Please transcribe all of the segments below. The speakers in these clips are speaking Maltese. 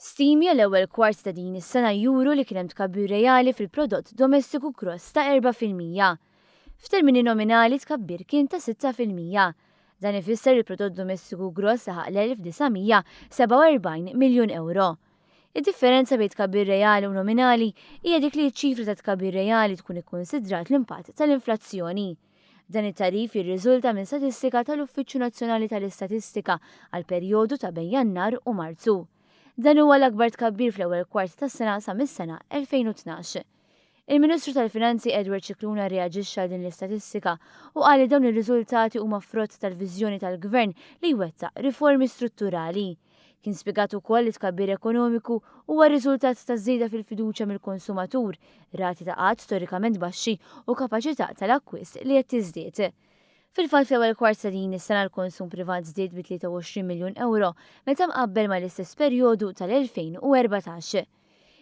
Stimi għall-ewwel kwart ta' din is-sena juru li kien hemm tkabbir reali fil-prodott domestiku gross ta' 4%. F'termini nominali t-tkabbir kien ta' 6%. Dan ifisser li l-prodott domestiku gross laħaq l-1,947 miljun ewro. Id-differenza bejn tkabbir reali u nominali hija dik li ċ-ċifra ta' tkabbir reali tkun ikkunsidrat l-impatt tal-inflazzjoni. Dan it-tagħrif jirriżulta minn statistika tal-Uffiċċju Nazzjonali tal-Istatistika għall-perjodu ta' bejn Jannar u Marzu. Dan huwa l-akbar tkabbir fl-ewwel kwart tas-sena sa mis-sena 2012. Il-Ministru tal-Finanzi Edward Scicluna rreaġixxa għal din l-istatistika u qal li dawn ir-riżultati huma frott tal-viżjoni tal-Gvern li jwettaq riformi strutturali. Kien spjegat ukoll li t-tkabbir ekonomiku huwa riżultat ta' żieda fil-fiduċja mill-konsumatur, rati ta' qgħad storikament baxxi u kapaċità tal-akkwist li qed tiżdied. Fil-fatt fl-ewwel kwart ta' din is-sena l-konsum privat żdied bi 23 miljun ewro meta mqabbel mal-istess perjodu tal-2014.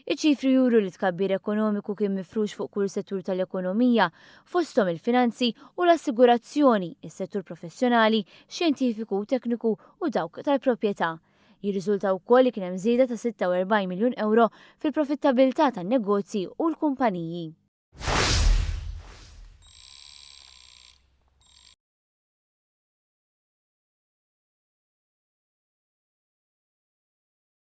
Iċ-ċifri juru li t-tkabbir ekonomiku kien mifrux fuq kull settur tal-ekonomija, fosthom il-finanzi u l-assigurazzjoni, is-settur professjonali, xjentifiku u tekniku u dawk tal-proprjetà. Jirriżulta wkoll li kien hemm żieda ta' 46 miljun ewro fil-profittabilità tan-negozji u l-kumpaniji.